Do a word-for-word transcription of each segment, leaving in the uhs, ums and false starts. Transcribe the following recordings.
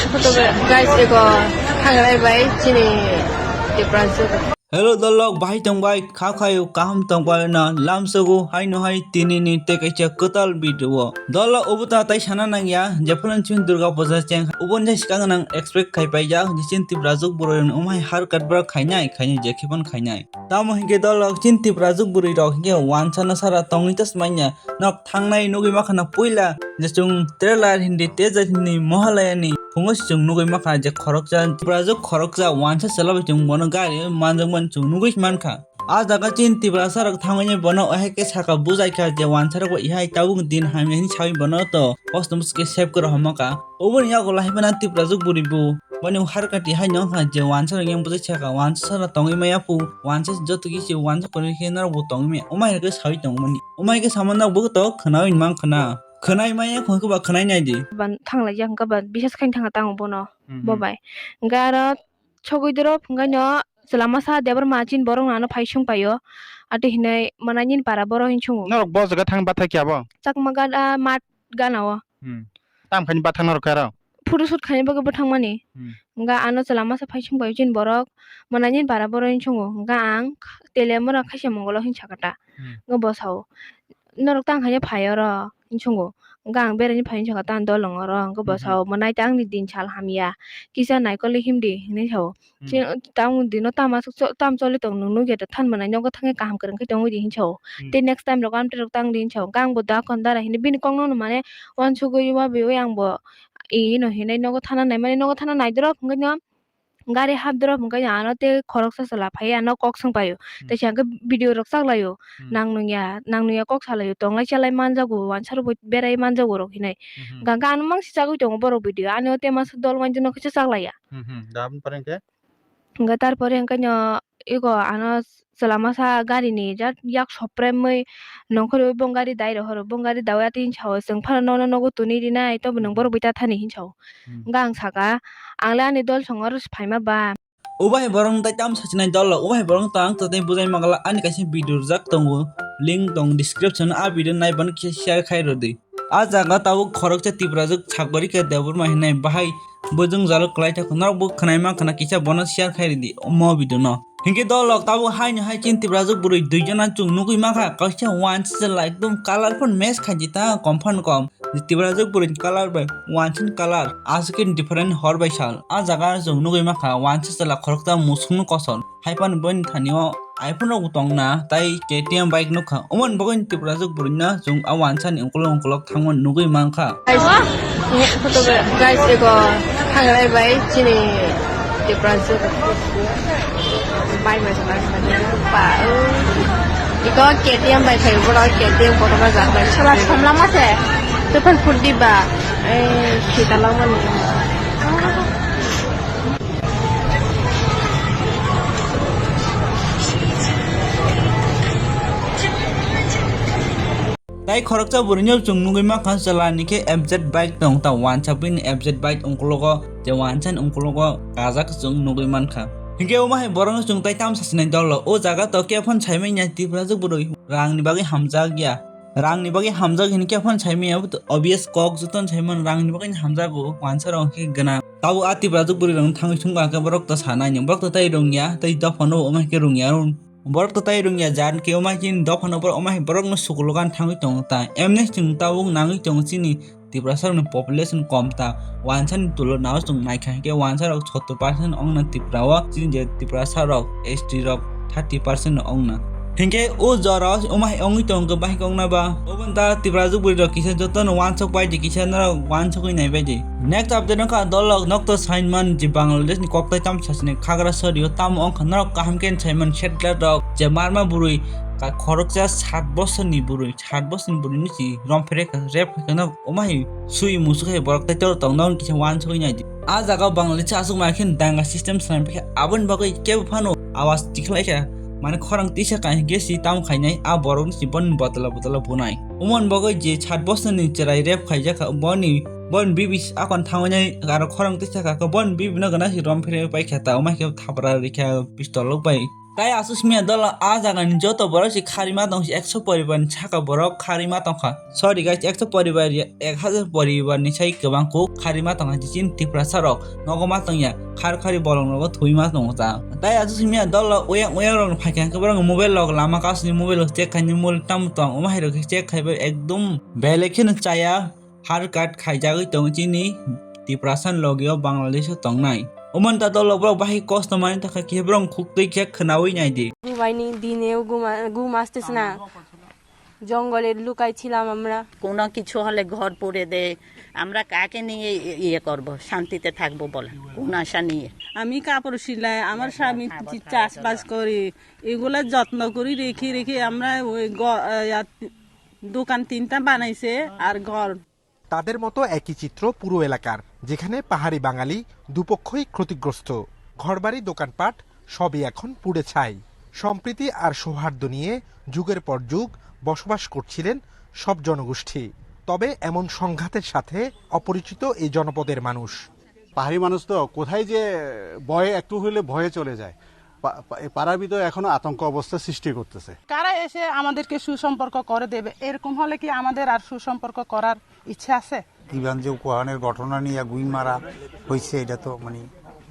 Guys, ego thangrai bai chini Tiprasuk. Hello dolok, bahai tongbai, kha khayo, kaham tongbai na, lamsogo, haino hai, tini ni tei kaisa kwtal video o. Dolok, obo ta tai sana nangya, jephuru chini Durga Puja cheng, obo ni skang nang expect khai paijak, je chini Tiprasuk boroi rok umhai har katbra khainai, khainai je khibon khainai. Tamo hinkhe dolok, chini Tiprasuk boroi rok hinkhe wansa no sara tongwi ta swmanya, nok thangnai nugwi makhana puila, je chwng trailer hindi, teaser hindi, Mohalaya ni. Phungo se chwng nugwi mankha je khoroksa, Tiprasuk khoroksa wansa chwla bai chwng bono gari manjakmani chwng nugwi mankha. A jaga chini Tiprasa rok thangwi bono ohai khe saka bujaikha je wansa rok bo ihai tabuk din hamya hwnwi sawi bono to post office khe save khe rohorma kha. Oboni yago lahai phano Tiprasuk bwrwi bo boni har kati hai nw wngkha je wansa rok yang bujai saka wansa sara tongwi maya phu wansa joto kisi wansa kwrwi khe norok bo tongwi maya omai khe sawi tongmani omai khe sama nok bo to khwnawi mankha na. Khwnai maya hwnkhe ba khwnai nai di. Ban thanglaijak hwnkhe ba bisas khaini thangna tango bono. Mhm. Bo bai. Hwnkhe aro sogwi doro hwnkhe no chwla masa Debbarma chini borok no ano phai sung paio. Ati hinui mwnai nini para borok hin sungo. Norok bo jaga thang bathai khe abo? Chakma gada mat gana o. Hmm. Tam khaini bathang norok khe aro? Photo shoot khaina bagwi bo thangmani. Hmm. Hwnkhe ano chwla masa phai sung paio chini borok mwnai nini para borok hin sungo. Hwnkhe ang tele mora khaisa mongolo hin sakha ta. Hmm. Hwnkhe bo sao. Norok tang khaina phai oro, hinwi swngo. Hwnkhe ang beraini phai hinwi sakha, tang dolong oro. Hwnkhe bo sao, mwnai tei angni din sal hamya. Kisa naikol himdi, hinwi sao. Hmm. Chini, tamo dino tamo aswk cho-, tamo choli tong nwng nukya da, than mwnai nogo thangwi kaham kwrwng khe tongwi di hinwi sao. Hmm. Tei next time rok amtwi rok tang di hinwi sao. Hwnkhe ang bo da kon dara hinwi bini kokno mane uansugwi wabiwi ang bo ino hinwi nogo thana naimani, nogo thana naidorok hwnkhe no. Gari hapdorop hwnkhe ano tei khoroksa chwla phaiwi ano kok swngpaio. Hmm. Teisa hwnkhe video rok chaklaio. Hmm. Nang nungya, nang nungya kok salaio, tonglai chalai manjago, wansarokbo berai manjago rok hinwi. Mhm. Hwnkhe ano mangsi chagwi tongo borok video, ani o tei masa dol manjak no kisa chaklaiya. Mhm. Da aboni pore hwnkhe? Hwnkhe tarpore hwnkhe no ego ano chwla masa gari ni jat yak sopremwi nongkhorwi bong gari dai rohoro, bong gari daui atwi hinwi sao, chwng phano nono nogo twnwi rinai, tobo nwng borok bai ta thani hinwi sao. Hmm. Hwnkhe ang sakha, ang le ani dol song oro se phaima ba. Ubai borok tai tam sachinai dol rok, ubai borok to ang to tei bujai magala ani kaisa video rijak tongo, link tong description, a video nai bani kisa share khai rwdi. A jaga tabuk khoroksa Tiprajwk Sakbari khe Debbarma hinwi bahai bujung jalo kwlai thakho, norok bo khwnai mankha na kisa bono share khai rwdi omo video no. Hinkhe dol rok tabuk haino hai chini Tiprajwk bwrwi dui jona chwng nugwi mankha, kaisa wansa chwla ekdom colour phano match khaidi ta kom phano kom. Tiprajwk bwrwi ni colour bai wansani colour aswk khe different hor bai sal. A jaga chwng nugwi mankha wansa chwla khoroksa musukno kosol. Haiphano boni thani o iPhone rok bo tongna tai K T M bike nukha. Omoni bagwi Tiprajwk bwrwino chwng a wansani ukulok ukulok thangmani nugwi mankha. Guys, ego thangrai bai chini Tiprajwk. Bai mai thangrai bai. Ba, o. Iko K T M bai thai boro K T M kotorma jak bai. Sala somla ma se. Tepal purdi ba. Eh, sita langmani. Tai khoroksa bwrwino chwng nugwi mankha, chwla ni khe F Z bike tong ta, wansa bini F Z bike ungkulugo, je wansani ungkulugo kajak chwng nugwi mankha. Hinkhe omo hai borokno chwng tai tamsa sinai dolo, o jaga to khe phano saimanya Tiprajwk bwrwi rangni bagwi hamjak ya. Rangni bagwi hamjak hinwi khe phano saimanya, obvious kok jotono saimano, rangni bagwi hamjago, wansa rok khe gwnang. Tabuk a Tiprajwk bwrwi rokno thangwi sungkha khe borok to sanai ni, borok to tai rwngya, tai dophano omo hai khe rwngya. Borok to tai rwngya jar khe omo hai chini dophano borok omo hai borokno sukulogan thangwi tongo ta. Emni chwng tabuk nangwi tongo chini Tiprasa rokni population kom ta. Wansani tulo nao chwng naikha hinkhe wansa rok sottor percent ongna Tripura o, chini je Tiprasa rok S T rok thirty percent ongna. Hinkhe o jora omo hai ongwi tongo bahai ongna ba. Oboni ta Tiprajwk bwrwi rok kisa jotono wansok bai di, kisa norok wansogwi nai bai di. Next update wngkha dolok nokto sainman je Bangladesh ni koktai tamsa sini khagra sorio tamo wngkha norok kaham khe saimano satellite rok je marma bwrwi ka khoroksa sat bosorni bwrwi, sat bosorni bwrwi ni si rom phere kha, rep kha no omo hai sui musuk hai borok tai tor tong nong kisa wansugwi nai di. A jaga Bangladesh aswk ma khe danga system sanai khe aboni bagwi kebo phano awas tikhlai kha, mane khorang tisa kai khe si tam khainai a borok ni si bon botolo botolo bunai. Umon bagwi je sat bosorni chwrai rep khaijak kha, boni, bon bibi akon thangwi nai aro khorang tisa kha, bon bibi no gana si rom phere pai kha ta, omo khe thapra rikha pistol rok bai. Tai aswk simiya dolo a jagani joto borok se kharima tong se ekso poribar ni saka borok kharima tongkha. Sorry guys, ekso poribar ya, ek hazar poribar ni sai kwbang kuk kharima tongkha je chini Tiprasa rok nogo ma tongya khar khari bolong rogo thwi ma tongo ta. Tai aswk simiya dolo uyang uyang rok phai kha borok mobile rok lama kasni mobile rok check khaini mobile tam tong omo hai rok check khaibai ekdom belai kheno chaya. Har kat khaijagwi tongo chini Tiprasa ni logi o Bangladesh o tongnai. Omo ni ta dolo borok bahai kosto manwi tongkha khe borok khuk twi khe khwnawi nai di. ঘুমাইনি দিনেও ঘুমা ঘুম আসতেছে না। জঙ্গলে লুকাই ছিলাম আমরা। কোনো কিছু হলে ঘর পুড়ে দেয়, আমরা কাকে নিয়ে ই- ইয়ে করব, শান্তিতে থাকবো বলেন, কোন আশা নিয়ে? আমি কাপড় সিলাই, আমার স্বামী চাষবাস করি, এগুলা যত্ন করি রেখে রেখে আমরা ওই গ- আহ, ইয়াত- দোকান তিনটা বানাইছে আর ঘর। তাদের মতো একই চিত্র পুরো এলাকার, যেখানে পাহাড়ি বাঙালি দুপক্ষই ক্ষতিগ্রস্ত। ঘরবাড়ি, দোকানপাট সবই এখন পুড়ে ছাই। সম্প্রীতি আর সৌহার্দ্য নিয়ে যুগের পর যুগ বসবাস করছিলেন সব জনগোষ্ঠী। তবে এমন সংঘাতের সাথে অপরিচিত এই জনপদের মানুষ। পাহাড়ি মানুষ তো কোথায় যে ভয়ে, একটু হইলে ভয়ে চলে যায়। পা- পা- এই পাড়ার ভিতরে এখনো আতঙ্ক অবস্থা সৃষ্টি করতেছে। কারা এসে আমাদেরকে সুসম্পর্ক করে দেবে, এরকম হলে কি আমাদের আর সুসম্পর্ক করার ইচ্ছে আছে? ইভান যে কোহানের ঘটনা নিয়ে গুই মারা হয়েছে, এটা তো মানে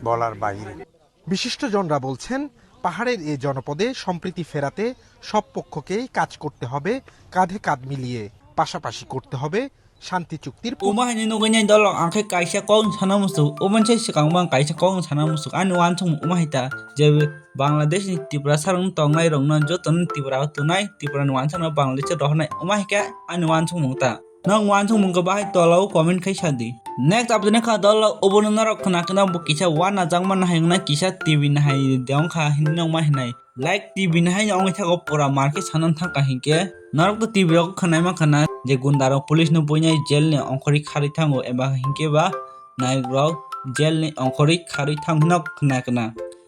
বলার বাইরে। বিশিষ্টজনরা বলছেন, পাহাড়ের এ জনপদে সম্প্রীতি ফেরাতে সব পক্ষকেই কাজ করতে হবে কাঁধে কাঁধ মিলিয়ে, পাশাপাশি করতে হবে শান্তি চুক্তির পু- Uma haini nugui nai dolok ang khe kaisa kok sana musuk, omo se swkang bo ang kaisa kok sana musuk, ani uansuk uma hai ta je Bangladesh ni Tiprasa rok tongnai rok no joto no Tripura o tunai, Tripura ni uansuk no Bangladesh o rohornai, uma hai khe ani uansuk mung ta. Nang uansuk mung khe bahai tola o comment khai sa di. Next update kha dolok obo no norok khna khna bo kisa uanajakma nahai wngna kisa T V nahai de wngkha hinwi nokma hinai. Like T V ni haino wngwi thago pura market sanan thangkha hinkhe norok to T V rok khwnaima khwna je gunda rok police no buinai jail ni ongkhorwi kharwi thango eba hinkhe ba nayok rok jail ni ongkhorwi kharwi thang hino khwna khwna.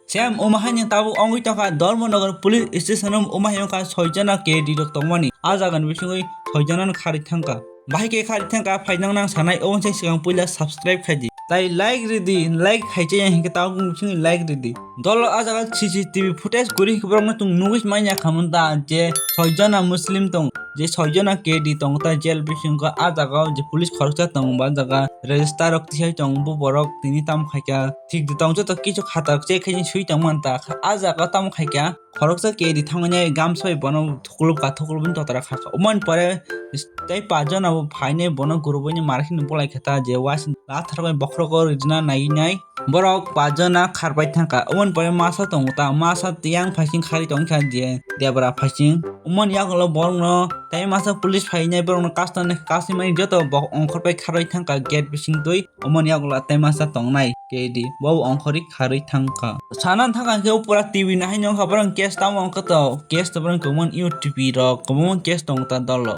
Same omo haino tabuk wngwi tongkha Dharmanagar police station o omo hai wngkha soi jona K D rok tongmani ah jaga ni bisingwi soi jona no kharwi thangkha. Bahai khe kha thang ka phainang nang sanai, omo se swkang puila subscribe khai di. Tai like ridi, like khai chaya hinkhe tabuk bising like ridi. Dolo ah jaga C C T V footage kwrwi hinkhe borok no chwng nugwi manya khamun ta je soi jona Muslim tong, je soi jona K D tong ta jail bisingo ah jaga o je police khoroksa tong ba jaga register rok tisai tong bo borok tini tamo khaikha thik di tong joto kichu khatar che khe sui tong man ta ah jaga tamo khaikha. Khoroksa K D thangmani gamsa bai bono thuklubkha, thuklubni totra khakha. Omoni pore tei pajona bo phainai bono gurubui ni marakhini bolai kha ta je waising lathar bai bokhrogo rijna nai nai. Borok pajona kharpai thangkha. Omoni pore masa tongo ta, masa tiyang phaising khari tongkha je debra phaising. Omoni yagulo borokno tei masa police phainai borokno kastongnai, kasni mani joto bo ongkhorpai kharwi thangkha gate bising twi. Omoni yagulo tei masa tongnai K D bo ongkhorwi kharwi thangkha. Sana thangkha khe pura T V nahai nongkha borok case tamo wngkha to case to borok kwbangma U T P rok kwbangma case tongo ta dolo.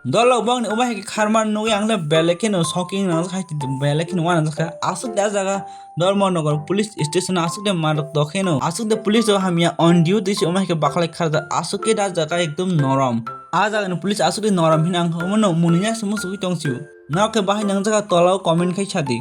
Dol rok bokni omo hai khe kharma nugwi ang le belai kheno shocking nangjak hai, belai kheno uanajak kha. Aswk de ah jaga Dharmanagar police station aswk de matok tok kheno, aswk de police rok hamya on duty se omo hai khe bakhlai kharjak, aswk khe da jaga ekdom norom. Ah jaga ni police aswk de norom hino ang omo no mwnwi ya se muchugwi tong sio. Norok khe bahai nangjak kha tola o comment khai sadi.